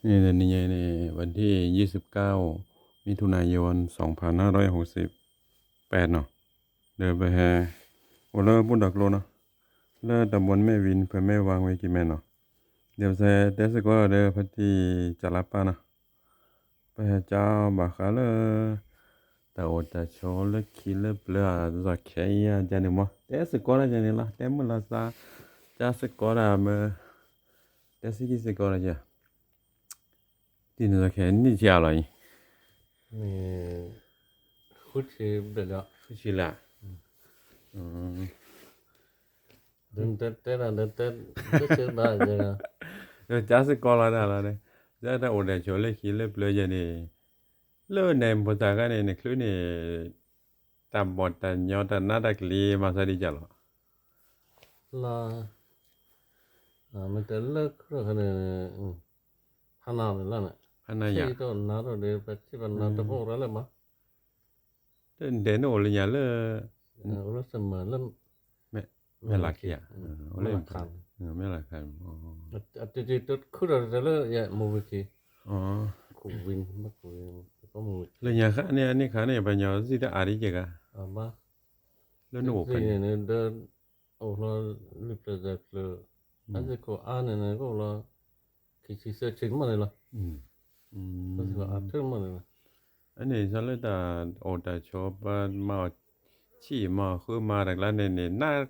န့ၣ် တနံၤညါအံၤန့ၣ် วันที่ยี่สิบเก้า มิถุนายน สองพันห้าร้อยหกสิบแปด နီၤ, ဒီးပဟဲ အိၣ်လၢဘူၣ်ဒီးကျိနီၤ, လၢတၢ်ဘီမဲၣ်ဝံၤ ဖဲမဲၣ်ဝါဝဲက့ၤမဲနီၤ, ဒီးပစဲတဲစ့ၢ်ကီးဒီး ဖါတံၢ်ကၠၣ်လါပၢ်နီၤ, ပဟဲကၠီဘၣ်ဃးလၢ တၢ်အိၣ်တၢ်ဆိးလၢခံလၢပျၢၤ စီၤခဲအံၤယၤန့ၣ်မး တဲစ့ၢ်ကီးဒၣ်ယၤန့ၣ်လီၤ, တဲမုၢ်လီၤသး ကၠီစ့ၢ်ကီးဒၣ်မ့ၢ် တဲစ့ၢ်ကီးစ့ၢ်ကီးဒၣ်ယၤ တံၢ်န့ၣ်စီၤခဲနံၣ်ဆံးအါလီၤအံၤ, ဃုဆံဘျဲၣ်လီၤ, ဃုဆံလၢ တဲတဲတဲတဲတဲတဲ ဒီးကၠီစ့ၢ်ကီးလီၤဒၣ်လီၤန့ၣ်, တၢ်အိၣ်တၢ်ဆိးလၢခံလၢပျၢၤယၤန့ၣ်, လၢန့ၣ်ဖိသၣ်ခါန့ၣ် နချုးန့ၣ် တၢ်ဘီၣ်တၢ်ညီတၢ်နးတၢ်ကလံၤမၤသးဒ်ကၠီလီၤ, လၢ မ့ၢ်တဲလၢခုၣ်ခါန့ၣ် ဖးနးန့ၣ်လီၤန့ၣ်, ဖးနးယၤ ဆံၣ်တအိၣ်နးတအိၣ်ဒီး ပဆံၣ်ပနးတအိၣ်ရၣ်လၢမး, တဲဒဲးန့ၣ်အိၣ်လၢညါလၢ အိၣ်လၢစမၢၢ်လၢ မဲၢ်လးခံ, မဲၢ်လးခံ, အတံၤတံၤတခုၣ်ဒီးတဲလၢယမိၢ်ဝံၤခံ, ခိၣ်ဝံၤ လၢညါခါန့ၣ် အန့ၣ်ခါန့ၣ် ပှၤကညီစံၣ်တၢ်အါဒ်ကဲဂၤ, လၢနအိၣ်ဖဲန့ၣ် အိၣ်လီၤ လွံၢ်ဖျၢၣ်သၢဖျၢၣ်, အသ့ၣ်ခိၣ်အါန့ၣ်န့ၣ် ကအိၣ်လီၤ ခံဆံသၢဆံမးန့ၣ်လီၤ, အါထၢၣ်မးန့ၣ်လီၤ, အန့ၣ် ဆီလၢတၢ်အိၣ်တၢ်ဆိး ပှၤမၤအီၣ်ဆံၣ်မၤအီၣ်ဃုမၤတၢ်ကျါန့ၣ်န့ၣ် နး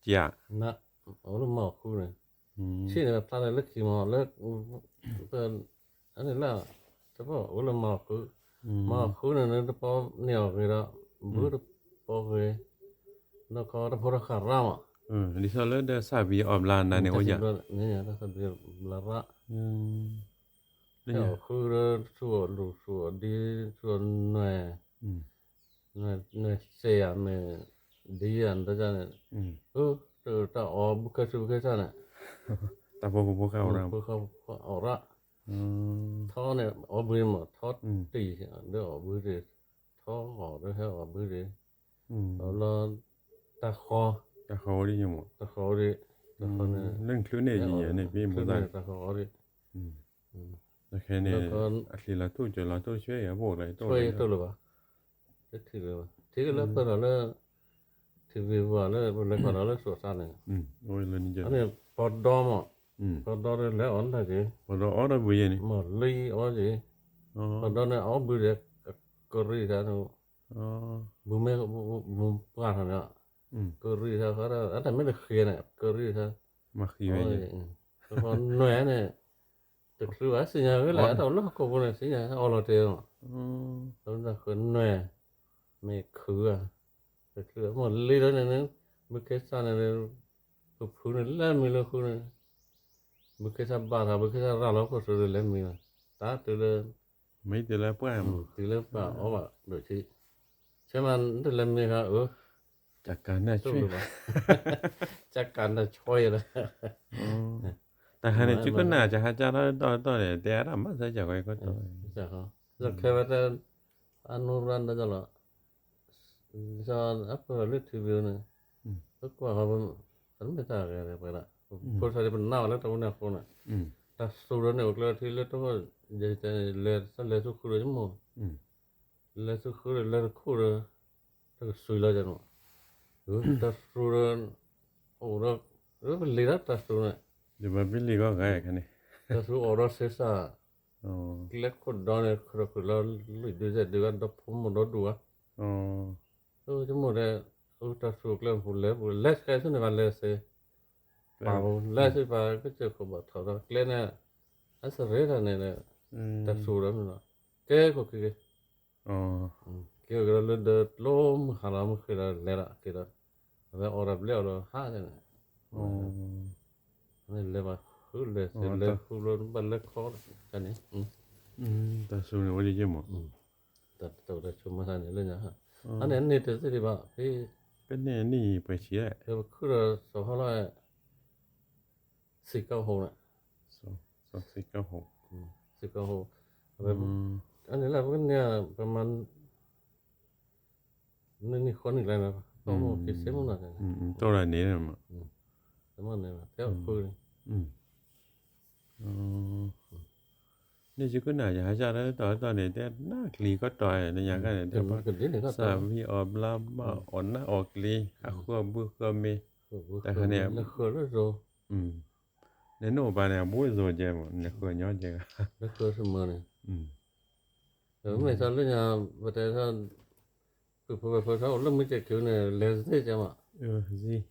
ကၠး အိၣ်လၢမၤအီၣ်ဃုန့ၣ်, ဆံၣ်န့ၣ် ဖျါလၢလၢခံမး လၢ အန့ၣ်လၢ တပၣ်အိၣ်လၢမၤအီၣ်ဃု, မၤအီၣ်ဃုန့ၣ် တပီန့ၢ်အီၣ်ဂ့ၤဒီး ဘုတပီဂ့ၤ, ဒီးခီတဖိတဃၣ်ရၣ်မး, ဒ်သိးလၢဒီးစၢ်ဘံအီၣ်ဘျါနၤန့ၣ်အိၣ်ယၤ, ဘျါရၣ်, ဟဲအီၣ်ဃုဒီး ဆူၣ်အီၣ်လူၢ် ဆူၣ်အီၣ်ဒံ ဆူၣ်အီၣ်နွဲၣ် နွဲၣ်စဲးယၤမ့ၢ် ဒ်ယၤနတၢ်န့ၣ်, တၢ်အီၣ်ဘုခဲဆူဘုခဲဆၣ်န့ၣ်, တၢ်ဖိဖိဖိဃာ်အီၣ်ရၣ်, ထီန့ၣ်အီၣ်ဘုမး ထီတံၢ် ဒီးအီၣ်ဘုတံၢ်, ထီအီၣ်ဒီးဟဲအီၣ်ဘုတံၢ်, အီၣ်လီၤ တၢ်ဃီ, တၢ်ဃီဝဲဒ်, တၢ်ဃီဝဲဒ်, လၢနချုးန့ၣ်ယံၤယံၤန့ၣ် ဖဲမူသၣ်, တၢ်ဃီဝဲဒ် ခဲန့ၣ် အချံလီၤထူၣ်ကၢၤလီၤထူၣ်ဆွဲယၤဘိၣ်လီၤ ဆွဲယၤတအိၣ်လၢၤဘၣ်, တထံၣ်လၢၤဘၣ်, ထံၣ်လၢပၢၢ်ဒီးလၢ ထံၣ်ဝံၤဘၣ်လၢ ပလဲၤကွၢ်ဒီးလၢစိၤသးန့ၣ်, အန့ၣ် ပီဒီမး, ပီဒီဒီးလဲၤအီၣ်တၢ်က့ၤ, ပီဒီအီၣ်တၢ်ဘုယဲန့ၣ်, မ့ၢ်လံအီၣ်က့ၤ, ပီဒီန့ၣ်အီၣ်ဘုဒီး ကရံၣ်တၢ်န့ၣ်, ဘုမ့ၢ်ပှၢ်ထီၣ်န့ၣ်, ကရံၣ်တၢ်ဃီဒီး အတၢ်မ့ၢ်တဃ့န့ၣ် ကရံၣ်တၢ်, မ့ၢ်ဃ့ဝဲ, နွဲၣ်န့ၣ် တချုးဘၣ် စံၣ်ညီၣ်ဝဲလၢ အတၢ်အိၣ်လၢဟီၣ်ခိၣ်ဖိန့ၣ် စံၣ်ညီၣ်အီၣ်လီၤတဲာ်မး, တၢ်ဃ့နွဲၣ် မ့ၢ်ခုဧါ, တချုးမ့ၢ်လံလီၤန့ၣ် ဘုခ့စၢ်န့ၣ် ပဖုန့ၣ် လဲၤမံလၢဃုန့ၣ်, ဘုခ့စၢ်ဘၣ်ထီၣ် ဘုခ့စၢ်ရၤလီၤခိၣ်စိၤဒီးလဲၤမံလီၤ, တၢ်တုၤလၢ မ့ၢ်တုၤလၢပှၢ်, တုၤလၢပှၢ်အီၣ်ဘၣ်ဒိၣ်ဆံး, ဆဲးမးတလဲၤမံဃါအၢ ကကၤနၢ်ဆွဲ, ကကၤနၢ်ဆွဲလီၤ, တၢ်ခါန့ၣ် စုကနၣ်ကဟးကၢ်ထီၣ်တီတီန့ၣ် တဲအါတၢ်မၤစၢၤကၢ်ဝဲကီၢ်တီ, ခဲဝဲတၢ် အနိရၢၢ်ဒီးလီၤ, အပၢၢ်လၢထံဘျီန့ၣ်, ပကွၢ်ဃီ, ပမ့ၢ်တၢ်ဂဲၤပှဲၤဒၣ်, ဖိသၣ်ဒ်ပနၢ်ဝဲလၢတၢ်ဝဲန့ၣ်အဃိန့ၣ်, တၢ်စူၤဒီးန့ၣ် အိၣ်ကျဲထံလၢတၢ်, လဲၤဆူဃုဒီးယမိၢ် လဲၤဆူဃုဒီးလဲၤတခိၣ်ဒီး, တၢ်ကစူၤလီၤန့ၣ်, တၢ်စူၤဒီး, အိၣ်ဒီး, ပလံၤဒီးတၢ်စူၤန့ၣ်, တၢ်စူၤအိၣ်ဒီး စ့စၢ်, ကျဲခိၣ်ဒီန့ၣ် ခရၢၣ်ခရၢၣ်လီၤ လွံၢ်ဒုစဲးဒုဂၤ ဒီဖိမိၢ်ဒီဒူၣ်ဧါ, ယမိၢ်ဒီး, တၢ်စူၤကျဲပူၤလဲၤပူၤ လဲၤဆှဲဆူန့ၣ်ဘၣ် လဲၤဆှဲ ပာ်ပူၤ လဲၤဆှဲပာ် ကစၢၢ်ခိၣ်ဘၣ်ထီၣ်ဒီး ကျဲန့ၣ်, အစရ့တၢ်န့ၣ်, တၢ်စူၤဒီးမ့ၢ်လီၤ, ကဲခိၣ်ခံက့ၤ, ကဲကဒီးလၢဒီး တလိၣ်မုၢ်ဟါလီၤ မုၢ်ဃ့လီၤ လဲၤဒီးက့ၤဒီး, အဝဲအီၣ်ဒီးဘျဲၣ်အီၤဒီးဟးန့ၣ်, လဲၤဘၣ်ဃုလဲၤဆှဲ လဲၤဃုဘျီ ဘၣ်လဲၤခီတၢ်န့ၣ်, တၢ်စူၤန့ၣ်ဝဲဒ်ယဲၢ်မး, တၢ်တၢ်ဆိကမိၣ်သးန့ၣ်လၢညါ, အန့ၣ်န့ၣ်တသ့ဒံးဘၣ်, ကန့ၣ်န့ၣ်ပှဲၤဆံးလဲၣ်, ပခုၣ်ဒီးစီၤဖီလီၤ, စံးကီၢ်ဟိန့ၣ်, စံးကီၢ်ဟိ, စံးကီၢ်ဟိ, အန့ၣ်လၢပကန့ၢ် ပမၤ နံၣ်နံၣ်ဃီနံၣ်လၢ, တီၢ်မုၢ်က့ၤစ့မုၢ်နီၤ, တီၢ်ဒၣ်န့ၣ်, တမ့ၢ်န့ၣ် ဖဲအဃုန့ၣ်, အ န့ၣ်ယကနၣ် ယဟးစၢ်လၢတီၤတီၤန့ၣ် တဲနၢ်ကျံၤကီတီၤ လၢညါခါန့ၣ် တဲဘၣ် စၢ်ဝံၤအီၣ်ဘျါဘၣ်အီၣ်နၢ်အီၣ်ကျံၤ ဟးဃုအီၣ်ဘုဃုအီၣ်မ့ၤ တၢ်ခါန့ၣ် နနိၣ်ဘၣ်န့ၣ် အဘူးအသိးကဲမး နဃုညီကဲဂၤ မ့ၢ်သးလၢညါ ပတဲ ပုၢ်ဖိဝဲၢ်ဖိထီၣ်အိၣ်လၢမုၢ်စဲးခံန့ၣ် လဲၤသ့ကဲမး ဃုအီၣ်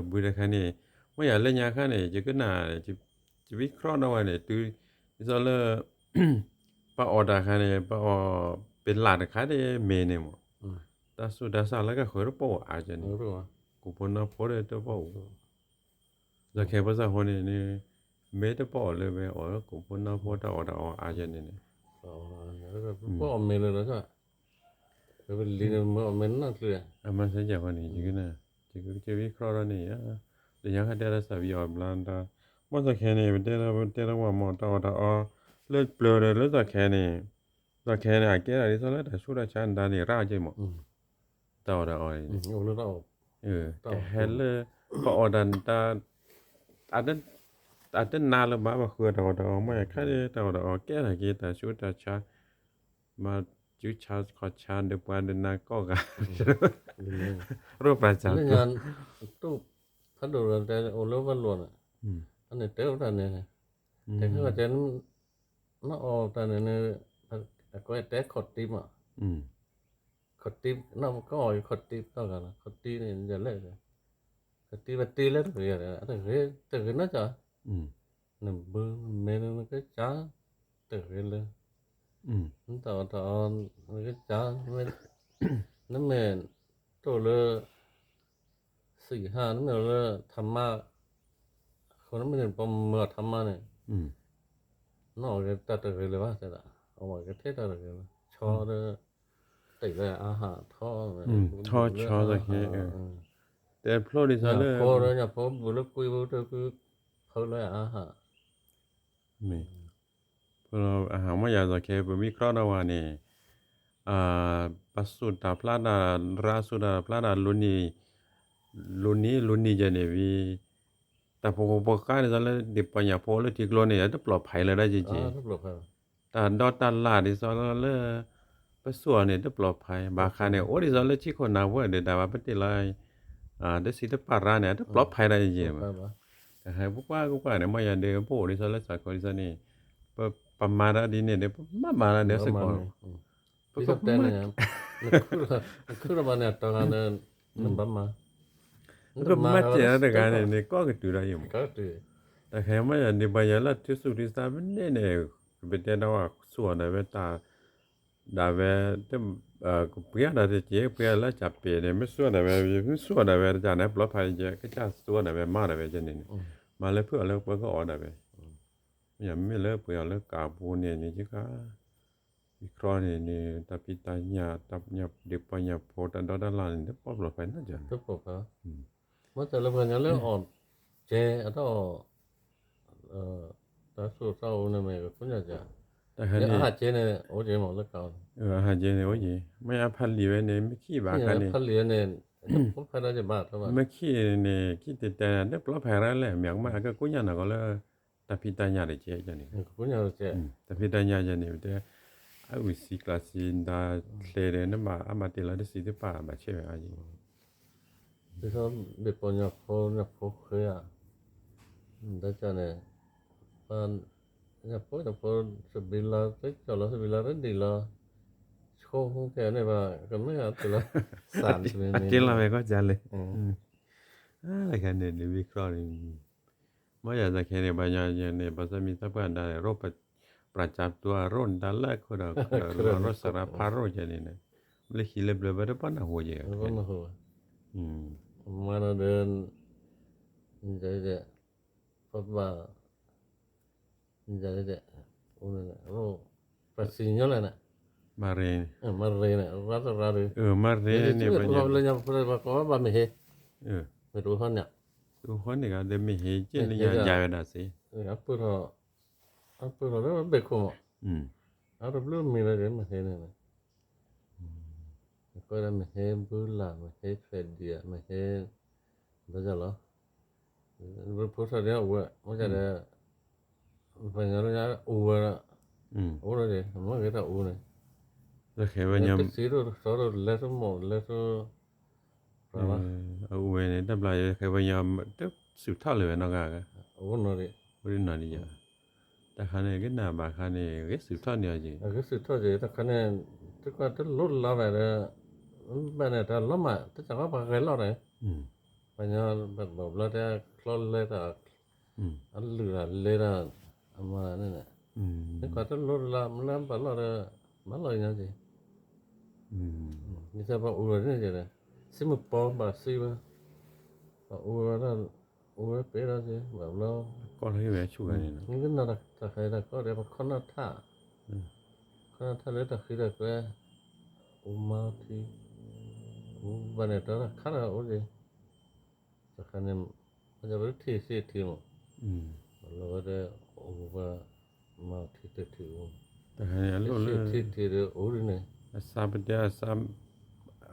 ဘုတခါန့ၣ် မ့ၢ်ယၤလၢညါခါန့ၣ် ယကနၣ် ယဝံခရီၣ်ဒီးဝဲန့ၣ် တုၤ ဒ်သိးလၢ ပှၤအီၣ်တၢ်ခါန့ၣ် ပှၤအီၣ်ပ့ၤလၢ်တခါဒ်မ့ၢ်န့ၣ်မး တၢ်ဆူးတၢ်ဆါလၢကဃုတပိာ်အါကဲန့ၣ် ကိးဖိနီၢ်ဖိဒီးတပိာ် သးခဲပစးဃိန့ၣ်န့ၣ် မ့ၢ်တပိာ်အီၤလၢဝဲအီၣ်လၢကိးဖိနီၢ်ဖိတၢ်အီၣ်တၢ်အီအါကဲန့ၣ်န့ၣ် ပအီၣ်မ့ၤလၢ ပလံၤန့ၣ် မ့ၢ်အီၣ်မ့ၤနီၢ်ချုး အမၤစၢၤဃိန့ၣ် ယကနၣ် ယကဝံခရီၣ်ဒီးန့ၣ် လၢညါခါတဲလၢစၢ်ဝံၤအီၣ်ဘျါဒီး ဘၣ်သးခဲန့ၣ် ပတဲလၢ ပတဲလၢဝဲမ့ၢ်တၢ်အီၣ်တၢ်အီ လၢပျၢၤဒီးလၢသးခဲန့ၣ် သးခဲန့ၣ် အကဲဒၣ်ဒ်သိးလၢတၢ်ဆူးတၢ်ဆါဒၣ်န့ၣ် ရၣ်ကဲမး တၢ်အီၣ်တၢ်အီန့ၣ် ကဟဲလၢ ပအီၣ်တၢ် အတနါလၢၤဘၣ် ပဃုအီၣ်တၢ်အီၣ်တၢ်အီ မ့ၢ်ယခါဒ်တၢ်အီၣ်တၢ်အီ ကဲထီၣ်က့ၤတၢ်ဆူးတၢ်ဆါ မၤစုဆါခီၣ်ဆါ ဒီးပှၤဒုးနၤကိးဂၤ ရိၣ်ပာ်စၢ် လၢညါ တူၢ်ဖးဒိၣ်ဒီးတဲအိၣ်လၢဝဲလိာ်န့ၣ် အန့ၣ်တဲအိၣ်တၢ်န့ၣ် တဲခဲလၢာ်တဲ နအီၣ်တၢ်န့ၣ်န့ၣ် အကတဲခီၣ်တံၢ်မး ခီၣ်တံၢ် နကအီၣ်ခီၣ်တံၢ်တဂၤလီၤ ခီၣ်တံၢ်န့ၣ် ယလဲၣ် ခီၣ်တံၢ်ပတံၢ်လၢတဂ့ၤ တဂ့ၤနီၢ်ကီၢ် နဘုမ့ၢ်နကစၢ် တဂ့ၤလၢ နတၢ်အီၣ်တၢ်အီ နကစၢ် နမ့ၢ်တအိၣ်လၢ စံးဟါ နမ့ၢ်အိၣ်လၢထးမါ အဃိ နမ့ၢ်န့ၣ် ပှၤမၢအီၤထးမါန့ၣ် နအီၣ်က့ၤတၢ်တဂ့ၤလၢၤဘၣ် တဲဒၣ် အဝဲကထဲတၢ်တဂ့ၤလၢၤ ဆီဒီး တံၢ်လၢအါဟးထီ ထီဆီသးခဲ တဲဖျိဒ်သိးလၢ ဖိဒီးညၣ်ဖိဘူးလၢကွံာ်ဘူးတကွံာ် ဖုလၢအါဟး မ့ၢ် ဖဲလီၤအဟးမ့ၢ်ယၤသးခဲ ပမ့ၢ်ကြီဒီးဝဲန့ၣ် ပှၤစူၢ်တၢ်ဖျါတၢ် ရၢစူၢ်တၢ်ဖျါတၢ် လိၤနံၤ လိၤနံၤ လိၤနံၤယဲန့ၣ်ဝံၤ တၢ်ဖိဖိဃါန့ၣ်သးလၢ ဒ်ပှၤညၣ်ဖိလၢထံကျိန့ၣ် တပျီၢ်ဖးလၢၤဒၣ်က့ၤက့ၤ တၢ်ဒီတၢ်လၢ်ဒ်သိးလၢ ပစူၢ်အီၤန့ၣ် တပျီၢ်ဖး ဘၣ်ဃးန့ၣ် အိၣ်ဒ်သိးလၢထံခိၣ်နၢ်ဝဲဒီး တၢ်ဘၣ်ပတ့ၢ်လီၤ တဆံတပာ်ရၢန့ၣ် တပျီၢ်ဖးဒၣ်ယဲၢ်ဘၣ် တဟဲပကွၢ်ကွၢ်န့ၣ် မ့ၢ်ယၤဒီး ပအိၣ်ဒ်သိးလၢစးခီဒ်သိးန့ၣ် ပမၤတၢ်ဒ်န့ၣ်ဒီး ပမၤမၤတၢ်ဒီးစ့ၢ်ကီး ပကတဲန့ၣ် နခုၣ်လီၤဘၣ်န့ၣ် အတီၤဂၤန့ၣ် နဘၣ်မၤ ပကမၤစဲးတဂၤန့ၣ် နကိးကတုၤဒီးယံၤမး တၢ်ခဲမ့ၢ်ယၤန့ၣ် ပှၤယၤလၢထူစူၢ်ထူစါပန့ၣ်န့ၣ် ပတဲဒီးဝဲစူၢ်အီၤဒၣ်ဝဲတၢ် ဒၣ်ဝဲ ကပှ့ၤအီၤဒၣ်တက့ၢ် ပှ့ၤအီၤလၢကၢ်ပဲာ်န့ၣ် မ့ၢ်စူၢ်အီၤဒၣ်ဝဲ မ့ၢ်စူၢ်အီၤဒၣ်ဝဲတကၢ်န့ၣ် ပျီဖးယဲ ကစၢ်စူၢ်အီၤဒၣ်ဝဲ မၤဒၣ်ဝဲကဲန့ၣ်န့ၣ် မၤလၢဖုၣ်အီၤလၢပှၤကအီၣ်ဒၣ်ဝဲ မ့ၢ်ယၤမ့မ့ၢ်လၢပှ့ၤအီၤလၢကၢ်ပူၤန့ၣ်န့ၣ် ယက ယခီန့ၣ်န့ၣ် တၢ်ဖံးတၢ်ညၣ် တၢ်ညၣ်ဒံးပှၤညၣ်ဖိ တၢ်ဒီတၢ်လၢ်န့ၣ် တပျီၢ်ဖးနီတဂၤ မ့ၢ်တၢ်လၢပှၤကညီလၢအီၣ်ကဲ အတၢ်အီၣ် တၢ်ဆိၣ်တၢ်အိၣ်န့ၣ်မ့ၢ်ကကိးညါက လၢအဟးကဲန့ၣ် အိၣ်ကဲမ့ၢ်လၢကၢ် အဟးကဲန့ၣ်အိၣ်ကဲ မ့ၢ်အဖးလံာ်ဝဲန့ၣ် မ့ၢ်ခံဘၣ်ခါန့ၣ် ဖးလံာ်ဝဲန့ၣ် မ့ၢ်ခံန့ၣ် ခံတဲတဲန့ၣ် တပျီၢ်ဖးရၢလဲၣ် မ့ၢ်ကမၣ်ကကိးညါနီၢ်ကီၢ်လၢ တၢ်ဖံးတၢ်ညၣ်တကဲန့ၣ် တၢ်ဖံးတၢ်ညၣ်ယဲန့ၣ် ပတဲ အအုၣ်စံကျါစံ ဒၣ်ချ့ဒီး နဘၣ်အါဘၣ်တ့ၢ်လီၤတဆံတပာ်ဘၣ်ဆဲးဝဲအါယံၤ ဒ်သိးဒ်ပှၤညၣ်ဖိ ညၣ်ဖိဃဲဧါ ဒ်န့ၣ် ညၣ်ဖိ ညၣ်ဖိ စဘံးလၤ တကၠီၣ်လီၤ စဘံးလၤ တဒံးလီၤ ဆိကမိၣ်ကဲန့ၣ်ဘၣ် ကမ့ၢ်အတုၤလီၤ စးတမ့ၢ် အက့လီၤဝဲကီၢ်စၢ်လၢ တခါန့ၣ် ဒ်ဝံၤခီန့ၣ် မ့ၢ်ယၤသးခဲန့ၣ် ဘၣ်ညီယဲန့ၣ် ဘၣ်ဆၣ်မံၤသၣ်ပှၢ်ဒၣ်န့ၣ် ရိၣ်ပှၤကၢ်ပတူၢ်အရိၣ်ဒၣ်လၢခိၣ်ဒီး ရိၣ်စရၣ်ဖးရိၣ်ယဲန့ၣ် လၢဟံၣ်လၢဘျၢဘၣ်တပှၢ်နၢ်ဟူယဲ မၤဒီး ပဘၣ် ပစံၣ်ညီၣ်လဲၣ်န့ၣ် မၤရ့ မၤရ့န့ၣ် ရၣ်တရၣ်ဒီး မၤရ့န့ၣ် လၢညါဖိလၢပှၤကိးဘၣ်မ့ၢ်ဟ့ မ့ၢ်တအိၣ်ဃီန့ၣ် တအိၣ်ဃီန့ၣ်ဂ့ၤ ဒီးမ့ၢ်ဟ့ ကဲန့ၣ်ယၤယၤဝဲဒၣ်စ့ၢ် အပၢၢ်ထီၣ် အပၢၢ်ထီၣ်လၢဘ့ၣ်ခိၣ်မး အတဘျုးမံၤလၢမ့ၢ်ဟ့န့ၣ် ကွၢ်ဒၣ်မ့ၢ်ဟ့ဘုလၢ် မ့ၢ်ဟ့ဖဲးဒံး မ့ၢ်ဟ့ ဘၣ်လီၤ ဖိထီၣ်ဒ်အဝဲ မ့ၢ်ဒီး အ ပှၤကညီလၢညါအူဝဲဒၣ်, အိၣ်ဒီးဒံး မ့ၢ်ဂ့ၤတၢ်အူန့ၣ်, တၢ်ဃဲဝဲညါ တစ့ဒိၣ်တစီဒိၣ်လဲၤတမိၢ်လဲၤတ, အူဝဲန့ၣ် တၢ်ဘျါယဲ ဃဲဝဲညါ တစူးထီၣ်လၢၤဝဲနီတဂၤ, အိၣ်နီၢ်ဒံး, တၢ်ခါန့ၣ် ကနၣ်ဘၣ်ခါန့ၣ် ဂ့ၤစူးထီၣ်န့ၢ်အီၤက့ၤ, ဂ့ၤစူးထီၣ်က့ၤ တၢ်ခါန့ၣ်, တကွၢ်တလိၣ်လါဘၣ်ဒီး, ဘၣ်န့ၣ်တၢ်လီၤမး တၢ်စၢ်ကီးပှၤဂဲၤလီၤန့ၣ်, ပှၤညီဘၣ်ဘျီတဲချီလဲတၢ်, အလုၢ်တၢ်လဲတၢ်, အမၤန့ၣ်, တကွၢ်တလိၣ်လါ မ့ၢ်လၢဘၣ်လီၤဒီး, ဘၣ်လီၤညါက့ၤ, ဒ်သိးပှၤအူဝဲန့ၣ်က့ၤဒီး, စံမပီဘၣ်စံဝဲ, ပှၤအူဝဲဒၣ်, အူဝဲပ့ၤဒီးက့ၤ ဘၣ်ဘျီ, ကီၢ်လၢဝဲဆူၣ်ဂၤန့ၣ်, မ့ၢ်ကနီၤတၢ်ဃဲတၢ်ကီၢ်ဒီး ပခီနီၣ်ထၣ်, ခီနီၣ်ထၣ်လၢတၢ်ဃံတၢ်ကွဲ, အူမါထံ, အူဘၣ်န့ၣ် တၢ်ခါတၢ်အိၣ်က့ၤ, တၢ်ခါန့ၣ်, ပှၤပထံၣ်သ့ထံမး, ဘၣ်လီၤဝဲဒီး, အိၣ်ဝဲ, မၤထံတထံအိၣ်, တၢ်ခါန့ၣ်အလိၣ်လၢ, ထံထံဒီးအိၣ်ဒ်န့ၣ်, အစၢ်ပတဲအစၢ်,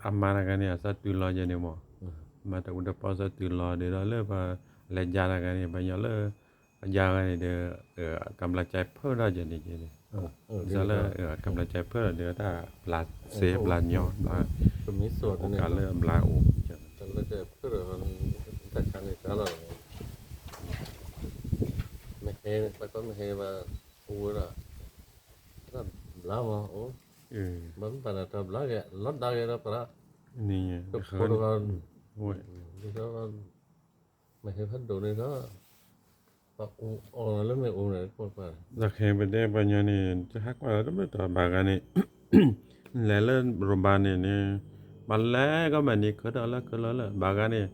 အမါတဂၤန့ၣ် အစၢ်တုၤလီၤယဲန့ၣ်မး, မၤတၢ်အူတၢ်ပီစၢ်တုၤလီၤဒီး ဒီးလၢပှၤလဲၤယါတဂၤန့ၣ် ပှၤညီလၢ, အယါဂၤန့ၣ်ဒီး, ကံဘျါကၠဲးဖၢဒီးယဲန့ၣ်က့ၤန့ၣ်, ဒ်သိးလၢ, ကံဘျါကၠဲးဖၢဒီး ဒ်တၢ်ဘျါစ့ဘျါညီ, အိၣ်ကးလၢအဘျါအိၣ်, တၢ်ခါန့ၣ်ကါလီၤ, မ့ၢ်ဟဲ, ပှၤကီၢ်မ့ၢ်ဟဲဘၣ်, အိၣ်ဝဲဒၣ်, တၢ်ဘျါမးအိၣ်, ဘၣ်မ့ၢ်ဘၣ်ဒီးတၢ်ဘျါက့ၤ လီၤဒါက့ၤဒီးပှၤ, ကဖိတဂၤ, ဒ်သိး, မ့ၢ်ဟဲဖးဒိၣ်န့ၣ်ဒီး, ပှၤအူအီၤလၢမ့ၣ်အူန့ၣ်, တၢ်ခါပတဲပှၤညီန့ၣ် တဟးကွၢ်လီၤတမ့ၢ်တၢ်ဘၣ်ဂၤန့ၣ်, လဲၤလၢရိၣ်ဘါန့ၣ်န့ၣ်, ပှၤလဲၤကီမးနံၤ ကၢထီၣ်လၢကၢလီၤလၢ ဘၣ်ဂၤန့ၣ်,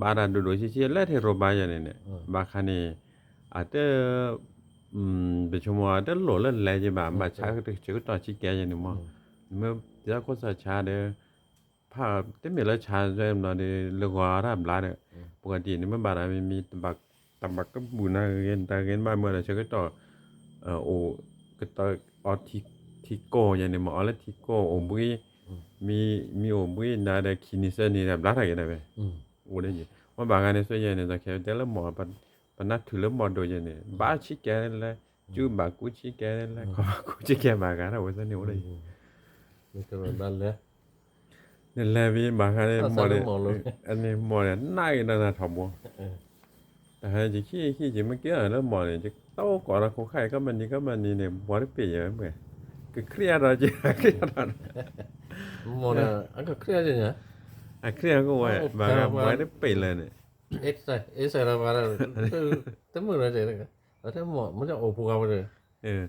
ဘၣ်တၢ်ဒိၣ်ဒိၣ်ဆံးဆံး လဲၤထဲရိၣ်ဘါယဲန့ၣ်န့ၣ်, ဘၣ်ခါန့ၣ်, အတ ပဆိကမိၣ်အတလိၣ်လၢလဲၤက့ၤဘၣ် ဘၣ်ဆါဆၢကတီၢ်ဆံးကဲယဲန့ၣ်မး, မ့ၢ်ဒ်သိးခိၣ်စးဆါဒီး, ဖးတမ့ၢ်လၢဆါဘျီဒီး လၢဂီၤတၢ်ဘျါဒီး, ပကတံၢ်န့ၣ်မ့ၢ်ဘၣ်ဒီးမ့ၢ်မံ တဘၣ်ကဘူၣ်နၤဂ့ၤ တၢ်ဂ့ၤနဘၣ်မၢဒီးဆၢကတီၢ်, အိၣ်, ကတၢၢ်အီထံကိၢ်ယဲန့ၣ်မး အီလၢထံကိၢ်အိၣ်ဘှံး, မံ, မံအိၣ်ဘှံးနၤဒီးခံနံၤသၢနံၤဒီးဘျါထီၣ်က့ၤဒၣ်ဝဲ, အိၣ်ဒ်န့ၣ်, မ့ၢ်ဘၣ်ဂၤန့ၣ် ဆိယဲန့ၣ် တၢ်ခဲတဲလၢမီၢ် ပနၢ်ထုးလၢမီၢ်ဒိၣ်ယဲန့ၣ် ဘၣ်ဆံးကဲလၢ, ကူဘၣ်ကူဆံးကဲလၢ ခီဘၣ်ကူဆံးကဲဘၣ်ဂၤဒၣ်ဝဲသ့ၣ်န့ၣ်အိၣ်ဒ်န့ၣ်, နလဲၤဖဲဘၣ်ဃးန့ၣ်မီၢ်န့ၣ်, အန့ၣ်မီၢ်န့ၣ် နးက့ၤဒီးနၤထီဘိ, တဟဲယခံခံယမ့ၢ်ကဲလၢမီၢ်န့ၣ် ယတအိၣ်ကိးဒီးခိးခါအံၤ ကီမနံၤကီမနံၤန့ၣ် ဘှီတပ့ၤယဲမ့ၢ်, ကခရံာ်အဒီး ကခရံာ်အဒီး, မီၢ်န့ၣ် အကခရံာ်အ, အခရံာ်အကဝဲ ဘၣ်ဂၤဘှီတပ့ၤလၢန့ၣ် အ့ၣ်စဲး, အ့ၣ်စဲးဒီးပှၤဒီး, တမုာ်လီၤက့ၤ, အဝဲတဲမီၢ် မ့ၢ်ကအိၣ်ပူၤဂၤဝဲဒီး,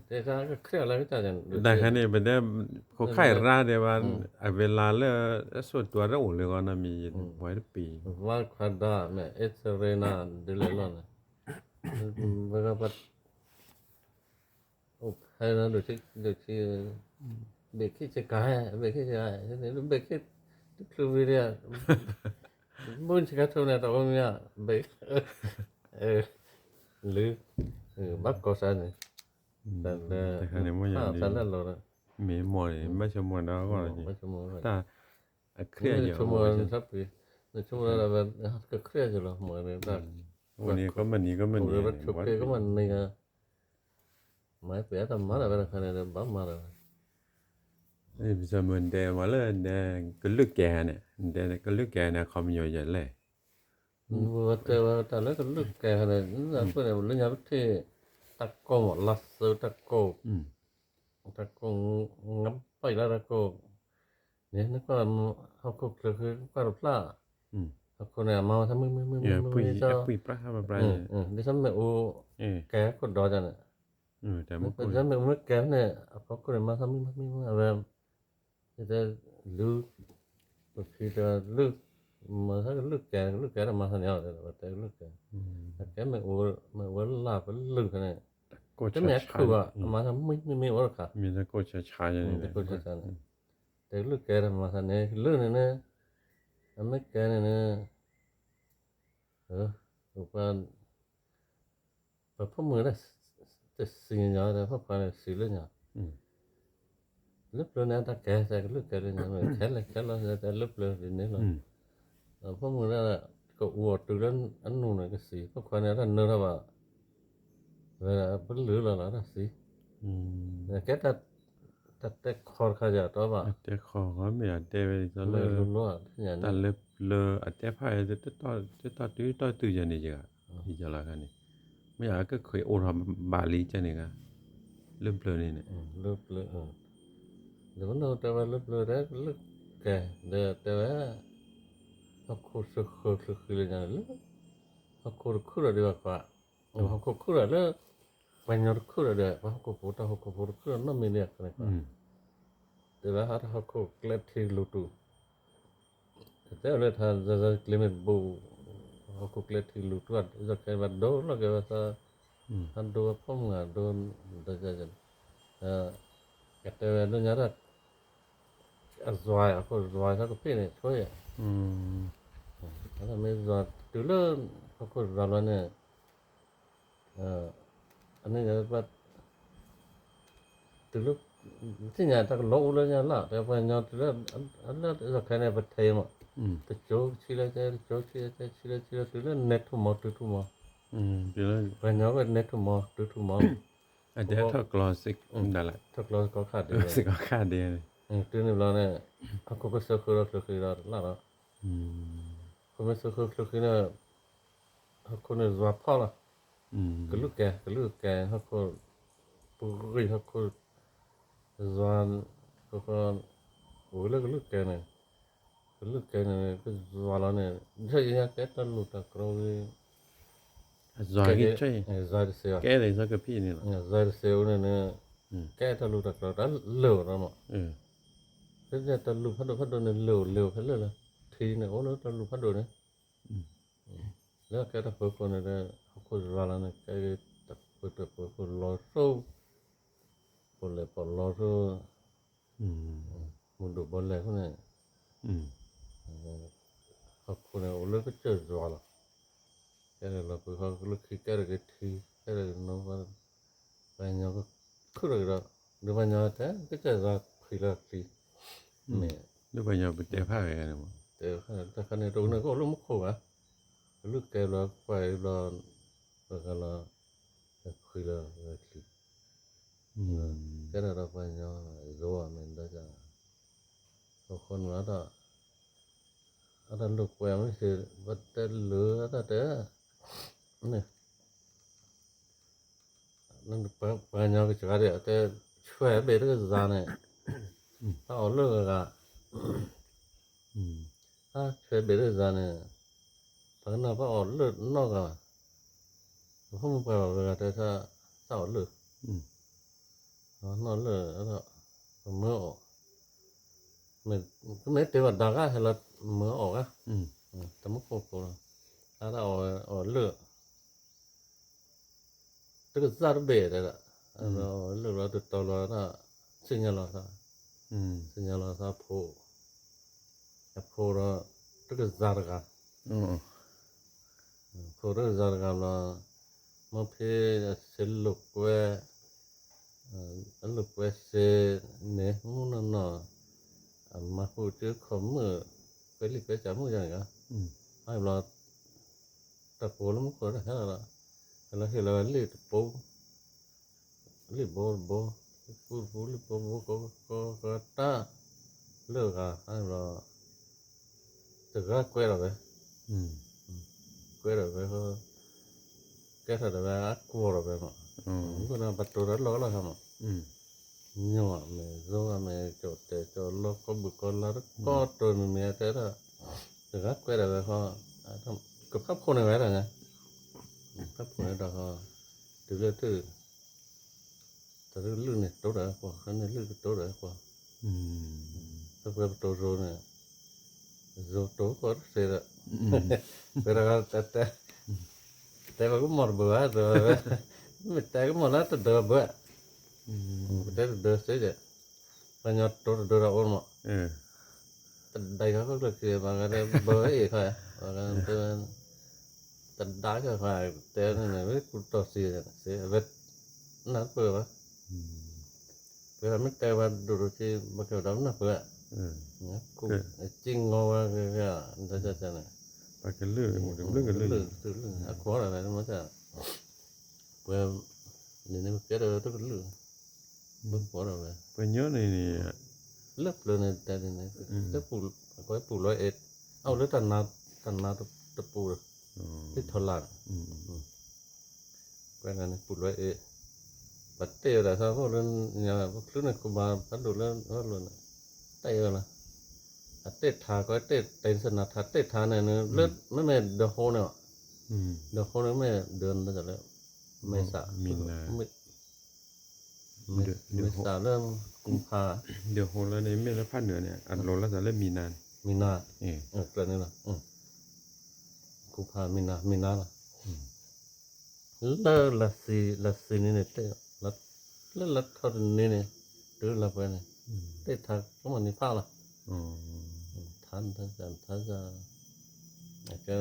တဲတၢ်ကခရံာ်လၢကစၢ်န့ၣ်, တၢ်ခါန့ၣ် ပတဲ, ခိးခါအံၤရၣ်တဲဘၣ်, အဝဲလၢ, အဆိၣ်တွၤတအိၣ်လၢဂီၢ်နီတမံၤ, ဘှီတပ့ၤ, ဝါခွါဒါမ့ၢ် အ့ၣ်စရ့နၤ ဒ်လဲၣ်လီၤန့ၣ်, ဝဲ, အိၣ်ဖဲလၢဒိၣ်ထံ, ဒိၣ်ထံ, ဘ့ၣ်ခံဆ့ကၤ, ဘ့ၣ်ခံဆ့ကၤ, ဘ့ၣ်ခံ, တချုးဝံၤဒီး, ဘုဆ့ကၤထိၣ်န့ၣ် တၢ်အိၣ်မံၤ, ဘ့ၣ်, လု, ဘၣ်ကီၢ်စၢ်န့ၣ်, တၢ်လၢ, တၢ်လၢလီၤဒီး, မ့ၢ်မီၢ်န့ၣ် ဘၣ်ဆိကမိၣ်ဒီးအဂီၢ်, တၢ်, အခရံာ်အယီၤ, နဆိကမိၣ်လၢကခရံာ်အယီၤလီၤ, မ့ၢ်, အိၣ်န့ၣ် ကီမနံၤ ကီမနံၤ, မၤပ့ၤအတၢ်မၤတၢ်ဝဲတခါန့ၣ် ဘၣ်မၤတၢ်ဝဲ, ပစၢမုၢ်ဒဲးမးလၢဒဲး ကလုၢ်ကဲန့ၣ်, ဒဲးကလုၢ်ကဲန့ၣ် အခီပညီယဲလဲၣ်, ဝဲတဲဝဲတၢ်လၢကလုၢ်ကဲန့ၣ် လၢညါပထံၣ်, တၢ်ကိၢ်မး လါသၢတၢ်ကိၢ်, တၢ်ကိၢ်, ငါပာ်လၢတၢ်ကိၢ်, န့ၣ်နကွၢ်, ဟီၣ်ခိၣ်ချၢဃုကွၢ်တဖျၢၣ်, ဟီၣ်ခိၣ်န့ၣ် အမၤဝဲသးမုၢ်မုၢ်မုၢ်မုၢ်, ဒ်သိးမ့ၣ်အူ, ကဲခိၣ်ဒီးန့ၣ်, ဒ်သိးမ့ၣ်အူမ့ၢ်ကဲန့ၣ် အဖီခိၣ်န့ၣ် မၤသးမုၢ်မုၢ်မုၢ်မုၢ် အဝဲ, တဲ, လုၢ်, ပဖံတဲလုၢ်, မၤသးကလုၢ်ကဲ ကလုၢ်ကဲတၢ်မၤသးန့ၣ်, တဲကလုၢ်ကဲ, အကဲမ့ၣ်အူ, မ့ၣ်အူလၢ်ပလုၢ်န့ၣ်, တမ့ၢ်အခုၣ်ဘၣ် အမၤသးမုၢ်မုၢ်မုၢ်အိၣ်တခါ, မ့ၣ်ကိၢ်ဆါဆါန့ၣ်, ကိၢ်ဆါဆါန့ၣ်, တဲကလုၢ်ကဲတၢ်မၤသးန့ၣ် ကလုၢ်န့ၣ်န့ၣ်, အမ့ၢ်ကဲန့ၣ်န့ၣ်, ပှၤ ပဖိမုၣ်ဒၣ်, တစံၣ်ညီ ဒီးဖိခွါန့ၣ်စံၣ်လၢညါ, လၢပျၢၤန့ၣ်တၢ်ကဲ တဲကလုၢ်ကဲလၢညါ ခဲလၢာ်ခဲလၢာ် တဲလၢပျၢၤဒ်န့ၣ်လီၤ, ဒီးဖိမုၣ်ဒၣ်, ကအူအီၤတုၤလၢအနူၢ်န့ၣ်ကစံၣ် ဖိခွါန့ၣ်တၢ်နၢထီၣ်ဘၣ်, တ ပလုၢ်လီၤလီၤတၢ်သံ, ကဲ တၢ်တဲခီတခါယၤတီဘၣ်, တဲခီမ့ၢ်အတဲဝဲဒ်သိးလၢ တၢ်လၢပျၢၤအတဲဖၣ် တတီၢ်တုၤတီၢ်တုၤယၤန့ၣ်ယဂၤ, ယလီၤခါန့ၣ်, မ့ၢ်အကခွဲးအိၣ်ထီၣ်ဘၣ်လံကန့ၣ်ဂၤ, လၢပျၢၤန့ၣ်န့ၣ်, လၢပျၢၤ, ဒီးပနီၢ်တဲဝဲလၢပျၢၤတဲလၢကဲ, ဒီးတဲဝဲ ဟီၣ်ခိၣ်စၢဃၢၤချၢဃံလၢညါန့ၣ်လၢ ဟီၣ်ခိၣ်တခုၣ်ဒီးဒံးဘၣ်ခွါ, ဟီၣ်ခိၣ်ခုၣ်ဒီးလၢ ပှၤကညီတခုၣ်ဒီးဒီး ပှၤဟီၣ်ခိၣ်ဖိတၢ်ဟီၣ်ခိၣ်ဖိတခုၣ်ဒီးနီၢ်မံၤန့ၣ်အဃိန့ၣ်, တဲဝဲဟးတၢ်ဟီၣ်ခိၣ်ကျဲထံလူၤတူၢ်, တဲဝဲလၢထါဇၢဇၢကျ့မ့ၢ်တဘိ, ဟီၣ်ခိၣ်ကျဲထံလူၤတူၢ် အခဲဘၣ်ဒိလီၤက့ၤဝဲသး, ဟးဒိဝဲဖီမုၢ်ဂၤဒိ, တဲဝဲဒိညါ အယွၤအခိၣ်ယွၤထီၣ်ကဖံးန့ၣ်ဆိ, မ့ၢ်ယွၤတုၤလၢ ဟီၣ်ခိၣ်ယွၤလီၤန့ၣ်, အန့ၣ် တုၤလၢ သ့ၣ်ညါတၢ်ကလီအိၣ်လၢညါလီၤ တဲပှၤကညီတုၤလၢ လၢယီၤခဲန့ၣ် ပထဲအံၤမး, တကၠိဆံလၢကဲ တကၠိဆံလၢကဲ ဆံလၢဆံလၢတုၤလၢနဲထူၣ်မီၤတုၤထူၣ်မီၤ, ပှၤကညီဝဲနဲထူၣ်မီၤတုၤထူၣ်မီၤ, အဒဲထီၣ်ကျီစ့ၢ်ကီးဒၣ်လဲာ်, ထီၣ်ကျီစ့ၢ်ကီးခါဒဲး, တုၤန့ၣ်ဘျီန့ၣ် ဟီၣ်ခိၣ်ကစၢဃၢလီၤချၢဃံဒီးတလၢ်လီၤ, ဟီၣ်ခိၣ်မ့ၢ်စၢဃၢချၢဃံန့ၣ် ဟီၣ်ခိၣ်န့ၣ်ယွၤဖီၣ်လီၤ, ကလုာ်ကဲ ကလုာ်ကဲ ဟီၣ်ခိၣ် ပဂံၢ်ဟီၣ်ခိၣ် ယွၤ ဟီၣ်ခိၣ် အိၣ်လၢကလုာ်ကဲန့ၣ်, ကလုာ်ကဲန့ၣ် ကယွၤလီၤန့ၣ် ဒ်ယကဲတၢ်လူၤတၢ်ကျိၤဂ့ၤ, ယွၤတစဲး, ကဲတစဲးအိၣ်န့ၣ်န့ၣ်, ကဲတၢ်လူၤတၢ်ကျိၤတၢ်လၢာ်လီၤမး, တၢ်လူၤဖးဒိၣ်ဖးဒိၣ်န့ၣ် လၢာ်အိၣ်လၢာ်အိၣ်ဖဲလၢာ်လီၤ, ထံန့ၣ်အိၣ်လၢတၢ်လူၤဖးဒိၣ်န့ၣ် လၢကဲတၢ်ပၢၤခိၣ်န့ၣ်ဒီး ဟီၣ်ခိၣ်ယွၤလီၤန့ၣ် ကဲတၢ်ပၢၤတၢ်ပၢၤခိၣ်လီၤစိ, ပီၣ်လဲၣ်ပီၣ်လီၤစိ, မုၢ်ဒိၣ်ဘီလဲၣ်အဃိန့ၣ်, ဟီၣ်ခိၣ်န့ၣ်အိၣ်လၢကစၢၢ်ယွၤလီၤ, ကဲလီၤပှၤဟီၣ်ခိၣ်လၢခံကဲတဂ့ၤထံ, ကဲတဂ့ၤနီၤ, ပှၤကညီကခုၣ်ထီၣ်က့ၤဒီး, ဒီးပှၤကညီတဲ ကစၢ်ယွၤဖှံလီၤချံ, မ့ၢ်, လၢပှၤကညီပတဲဖးဝဲန့ၣ်မး, တၢ်ခါန့ၣ် တအိၣ်န့ၣ်ကအိၣ်လၢမူခိၣ်ဘၣ်, ကလုာ်ကဲဘျီ ပှၤအံၤဘျီ, ပှၤဂၤလီၤ, ဖှံလီၤချံ, ကဲထီၣ်ဒီးပှၤကညီ, ယိၤအမ့ၢ်ဒီး, ဟီၣ်ခိၣ်န့ၣ်ဒီး, အတၢ်လိာ်ကွဲမ့ၢ်စ့ၢ် ပတဲလိာ်အတၢ်တဲ, န့ၣ် ပှၤကညီကစှၤဒ်အတဲ, ဆွဲဘ့ၣ်တကစၢ်န့ၣ်, တၢ်အီၣ်လၢဂၤဂၤ, တၢ်ဆွဲဘ့ၣ်တကစၢ်န့ၣ်, ပှၤကနၣ်ပှၤအီၣ်လၢနီၢ်ဂၤ, ပဖိမုၣ်ပှၢ်ဘၣ်ဝဲဂၤတဲတၢ်, တၢ်အီၣ်လၢ နီၢ်လၢ, ပမၢအီၣ်, ကမ့ၢ်တဲဝဲဒၣ်ဂၤဟဲလီၤမၢအီၣ်ဂၤ, တမူခိၣ်ဖိလီၤ, အတၢ်အီၣ်လၢ တကစၢ်တဘ့ၣ်တဲဒၣ်, လၢလီၤတတီၤလီၤ, စံၣ်ညီၣ်လီၤသး, စံၣ်ညီၣ်လီၤသးဖိ, အဖိဒီး တကစၢ်တဂၤ, ဖိတကစၢ်တဂၤလီၤ, မ့ၢ်ဖဲအဆဲးလိာ်ကွဲ အလိာ်ကွဲစ့န့ၣ် မုၢ်နီၢ်နီၢ်, အမၤဃုာ်က့ၤခီၣ်မုၣ်, ကွဲလံာ်ကွဲစးမုၣ်ယါန့ၣ်, အဘျီ, တၢ်ကိးလၢမူခိၣ်တဟဲလီၤ, ဟဲလီၤဟ့ၣ်လီၤဝဲလံာ်တဘိ, လံာ်ဘိတဘိ, လံာ်ဘိတဘိကိးကိးကိးတၢ်, လၢဂၤအဘျီ တဂၤကွဲဒီးဝဲ, ကွဲဒီးဝဲ, ကဲထီၣ်ဒီးဝဲအကွီၢ်ဒီးဝဲမး, မ့ၢ်ပတိၤဒီးလီၢ်လီၢ်ခါမး, ညီမ့ၢ်ယိၤမ့ၢ်ကၠီၣ်တဲာ်ကၠီၣ်လီၤကီၢ်ဘုၣ်ကီၢ်လါတကီၢ်တိၤမံၤမံၤတဲဒၣ်, တဂၤကွဲဒီးဝဲဃီ, ကဖးဖိန့ၢ်ဝဲဒၣ်န့ၣ်, ဖးဖိန့ၢ်ဒီးဃီ, တုၤလၢ တၢ်တကလုာ်န့ၣ်တိၤဒီးကွီၢ်, တၢ်န့ၣ်လုာ်ကတိၤဒီးကွီၢ်, တၢ်ပှဲၤပတိၤရိၤန့ၣ်, ရိၤတိၤကွီၢ်တသ့ဒီး, ပှဲၤတဂၤတဲ, တဲပကမီၢ်တဘၣ်ဘၣ်, မ့ၢ်တဲကမီၢ်လၢတဒၢဘၣ်, ပတဲတဒၢစ့ဒီး, ပှၤကညီတိၤတဒၢဒီးအိၣ်မး, တဒၢခီကျၢၢ်ခံဘၣ်ဂၤဒီးဘၢအ့ၣ်ခီ, တဒၢခီ, တဲန့ၣ် ဝဲကူတီၢ်စံး, ဝဲ, နၢ်ပၢၢ်ဘၣ်, ပမ့ၢ်တဲဘၣ်ဒိၣ်ဒိၣ်က့ၤ ဘၣ်ကဲဒီးနၢ်ပၢၢ်, ကူ, က့ၤငီဝဲက့ၤ, ဒ်န့ၣ်, ပှၤကလုာ်, ကလုာ်, အကွီၢ်ဒီးဝဲ, ပှၤ, န့ၣ်န့ၣ် ပကဲဒီးတကလုာ်, မ့ၢ်ပှၤဒီးဝဲ, ပှၤညီန့ၣ်န့ၣ်, လၢပျၢၤန့ၣ်တဲန့ၣ်န့ၣ်, လၢပူၤ, အကဲပူၤလွဲအ့, အအိၣ်လၢတၢ်နါ, တၢ်နါတပူၤ, လၢထီလာ်န့ၣ်, ပှၤန့ၣ်ပူၤလွဲအ့, ပတဲဝဲဒၣ်သးဖိလၢ, ပချုးန့ၣ် ခူမၤဖးဒိၣ်လၢအလီၢ်န့ၣ်, တဲဝဲလီၤ, အတဲထါ ကတဲတဲစနၣ်ထါ တဲထါန့ၣ် လၢမ့မ့ၢ်ဒၢဟိန့ၣ်, ဒၢဟိန့ၣ်မ့ၢ်ဒၢလၢ, မ့ၢ်စး, မ့ၢ်စးလၢ, ကူဖး, ဒၢဟိလၢန့ၣ် မ့ၢ်လၢဖးနၢၤန့ၣ် အလိၤလၢစးလၢမံနါန့ၣ်, မံနါ, ကျၢၢ်န့ၣ်လီၤ, ကူဖးမံနါ မံနါလီၤ. လၢလၢ်စံၤ လၢ်စံၤန့ၣ်န့ၣ် တဲ, လၢလၢထီၣ်တနံၤန့ၣ်, တုၤလၢပှဲၤန့ၣ်, တဲထါကမီၤန့ၣ်ဖးလီၤ, ထါ, ထါ, ကဲ,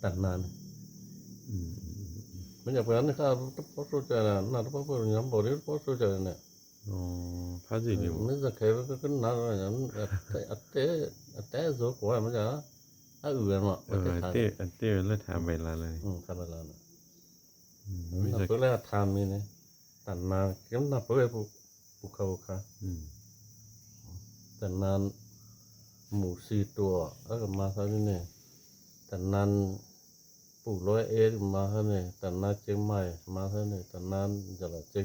တၢ်နါန့ၣ်, မ့ၢ်ပှၤန့ၣ်ဃၣ်တပီၢ်စိကၢ်န့ၣ် နၢ်တပီၢ်ဖိ ညါဘီၣ်ဒ်တပီၢ်စိကၢ်န့ၣ်, ဖးစံၤန့ၣ်, မ့ၢ်စခါကနၣ်, အတဲအၢကိးဝဲမ့ၢ်, အအုၣ်ဝဲမး, အတဲဝဲလၢထးဘဲလါလၢ, ထးဘဲလါန့ၣ်, နၢ်ပၢၢ်လၢအထါမံၤန့ၣ်, တၢ်နါကနၢ်ပၢၢ်ဝဲ, ပူၤခါပူၤခါ, တၢ်နါ, မူၣ်စံၣ်တိၣ်အကမၤသးဒ်န့ၣ်, တၢ်နါ, ပူၤလီၤအဲကမၤသးန့ၣ်, တၢ်နါက့မၤမၤသးန့ၣ်, တၢ်နါ, ကၠီဒီ,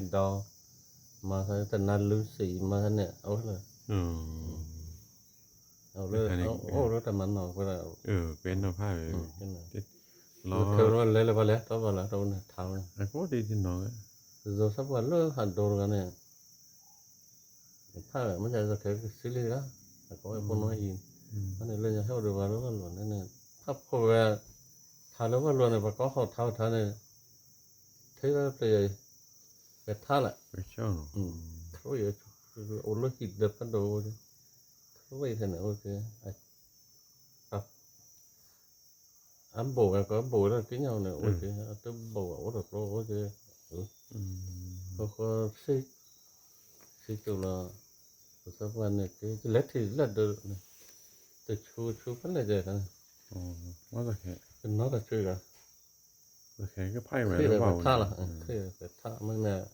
မၤသးန့ၣ်, တၢ်နါလူစံၣ်မၤသးန့ၣ် အဝဲလၢ အလၢ, အိၣ်လၢတၢ်မၤနီၣ်ဝဲဒၣ်, ကဲနီၣ်ဖးဝဲ, လီၤခဲလၢာ်လဲၤလၢပှၤလဲၤ တီဘၣ်လၢတၢ်အိၣ်န့ၣ်ထါဝဲ, အကီဒ်တနီၤဝဲ, ယိၤသးပှၢ်လၢဟးဒိတဂၤန့ၣ်, ဖးဝဲ မ့ၢ်ယၤယခဲကစံလံဂၤ, အကီဝဲဖိနီၢ်အံၤ, ဖဲန့ၣ်လၢယဟဲအိၣ်ဒီးပှၤလၢဘၣ်လိာ်န့ၣ်န့ၣ်, ဖးဖိဝဲ, ထါလၢဘၣ်လိာ်န့ၣ် ပှၤကီဟီၣ်ထါဝဲထါန့ၣ်, ထဲလၢပျဲၢ်ယၤအံၤ, ပထါလၢ, ခရံာ်, အိၣ်လၢဟံၣ်ဒီးဖးဒိၣ်, ခရံာ်ထဲန့ၣ်အိၣ်က့ၤ အဘိၣ်ဝဲကီးဘိၣ်ဝဲလၢက့ညါန့ၣ် အိၣ်က့ၤ အတဘိၣ်ဝဲအိၣ်ဒီးကျိအိၣ်က့ၤ, ဃီဃီ, စံၣ်ကၠိလီၤ, ပသးပှၢ်န့ၣ်က့ၤ ကလဲၤထံၣ်လၢဒၢး, တဆူဆူဖဲလဲၣ်ကဲ, ကနီတၢ်ဆူဂၤ, ခရံာ်ဖးဝဲလၢဘၣ်ဝဲ, ခရံာ်ဖးမ့ၢ်န့ၣ်,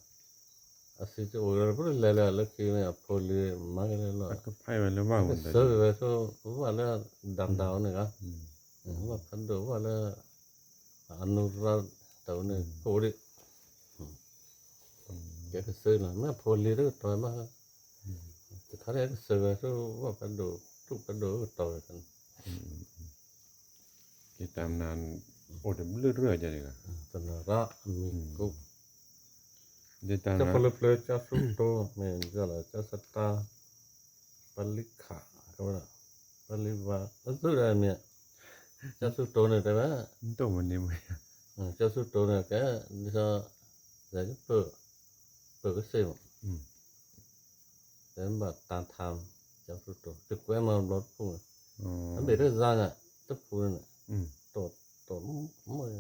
အစံၣ်ကၠိအိၣ်လၢပလဲၤလၢလၢခံန့ၣ် အဖိလံၤမၤကလဲၤလီၤ, ကစၢၢ်ဝဲဆိ ဝဲလၢဒၣ်ဒၣ်အီၤန့ၣ်ဂၤ, ဝဲဖးဒိၣ်ဝဲလၢ, အနူရၤတၢ်အိၣ်န့ၣ် ဖိဒံး, ကဲကစၢၢ်လီၤ မ့ၢ်အဖိလံၤတကတီၢ်ဘၣ်, တခါလၢကစၢၢ်ဝဲဆိ ဝဲဖးဒိၣ် ထူၣ်ဖးဒိၣ်ကတီၢ်ဝဲ, ကဲတၢ်မနုၤ, အိၣ်တဘျုးတရၢၢ်ယၤန့ၣ်, တနၤရၣ်အမံၤကိး, ကၠီဖိလၢပျၢၤ ကၠီဆူတိ မ့ၢ်ယလီၤ ကၠီစတါ, ပလံခး, ပလံဘါ အသုဒၣ်မ့ၢ်, ကၠီဆူတိန့ၣ်တဲဝဲ, ကၠီဆူတိန့ၣ်ကဲ, ဒ်သိး, ပၢၤ, ပၢၤကစ့ၢ်မး တဲဘၣ်တၢ်ထါ, ကၠီဖုတိၤ ယကွဲမၤဘျီတဖုန့ၣ်, အဘ့ၣ်တၢ်စါန့ၣ် တဖုန့ၣ်, တိၤ, တိၤမုၢ်,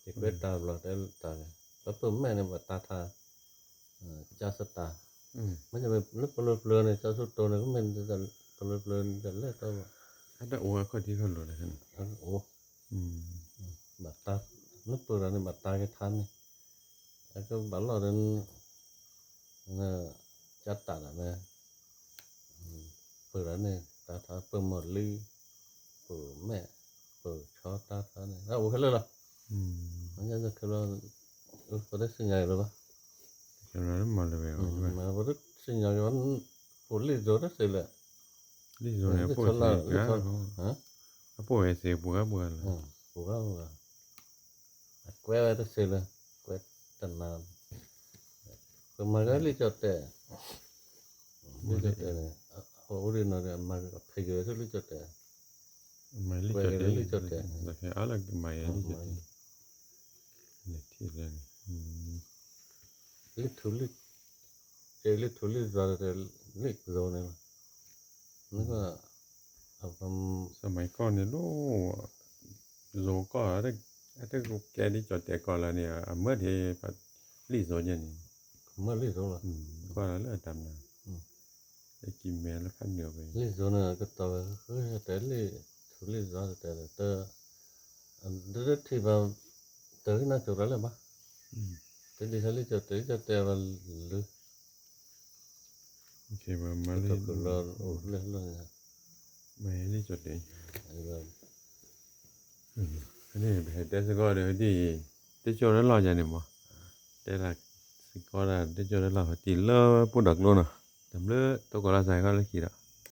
ယကွဲတၢ်ဘျီတဲတၢ်န့ၣ် ပပၢၢ်မဲာ်န့ၣ် ဘၣ်တၢ်ထါ, ကၠီစတၢ်, မ့ၢ်လၢပလၢပျၢၤန့ၣ် ကၠီဆူတိၤန့ၣ် ကမ့ၢ်ပလၢပျၢၤန့ၣ် တလဲၤတၢ်ဘၣ်, အတအိၣ်အခီၣ်ထံးခီၣ်လိၤန့ၣ်, အိၣ် ဘၣ်တၢ်, နပၢၢ်ဒီးန့ၣ် ဘၣ်တၢ်က့ၤထါန့ၣ်, အကဘၣ်လီၢ်ဒီး, ကၠီတၢ်ဒၣ်ဝဲ, ပၢၢ်ဒီးန့ၣ် တၢ်ထါပၢၢ်မီၢ်လံ, ပၢၢ်မဲာ်, ပၢၢ်ဆီတၢ်ထါန့ၣ် တၢ်အိၣ်ခဲလၢာ်လီၤ, ခဲလၢာ်, ပတစံၣ်ညီၣ်လၢၤဘၣ်, ပတစံၣ်ညီၣ်က့ၤ, ပလံၣ်စိၤတစ့ၢ်လၢ, လံၣ်စိၤန့ၣ် အပိၢ်ဝဲစ့ပှၤဂၤပှၤဂၤလီၤ, ပှၤဂၤပှၤဂၤ အကွဲဝဲတစ့ၢ်လၢ, ကွဲတနၤ, ပမၤကလံၣ်ကၠီၣ်တဲာ်, လံၣ်ကၠီၣ်တဲာ်န့ၣ်, အိၣ်ဒ်နီၤဒီး မၤကဖဲယိၤဆူလံၣ်ကၠီၣ်တဲာ်, ကွဲက့ၤလၢလံၣ်ကၠီၣ်တဲာ်, လံၣ်ထူလံၣ်, ကဲလံၣ်ထူလံၣ်ယွၤဒီး လံၣ်ကၠိန့ၣ်လီၤ, မ့ၢ်ကီၢ်, စမံၤကီၢ်န့ၣ်ဒိၣ်, ယိၤကီၢ်, အတကဲလံၣ်ကၠီၣ်တဲာ်ကီၢ်လၢန့ၣ် အမၢဒ်, လံၣ်စိၤယဲန့ၣ်, မၢလံၣ်စိၤလီၤ, ကီၢ်လၢအတၢ်မနုၤ, လၢကံၢ်မဲလၢဖးနုာ်ဝဲ, လံၣ်စိၤန့ၣ် ကတီၤဝဲ, တဲလံၣ်ထူလံၣ်ယွၤတဲလၢတၢ်, ဒ်ထံၣ်ဘၣ်, တၢ်ကနၣ်ကၠိၣ်တၢ်လၢဘၣ်, တဒ်ထီၣ်လံကၠိၣ်တဲာ်လံကၠိၣ်တဲာ်ဘၣ်လၢ, မ့ၢ်လံကၠိၣ်တဲာ်, န့ၣ်ပဟဲတဲစ့ၢ်ကီးဒီးဒ်အံၤ, တကၠိၣ်လၢလီၢ်ယၤန့ၣ်မး, တဲဒၣ်စ့ၢ်ကီးဒၣ်တကၠိၣ်လၢလီၢ်ဖးတံၢ်လၢပှိၢ်ဒီးကျိနီၤ, တဘျုးတိၢ်ကီၢ်လီၤစၢ်ကီလၢခံဒီး,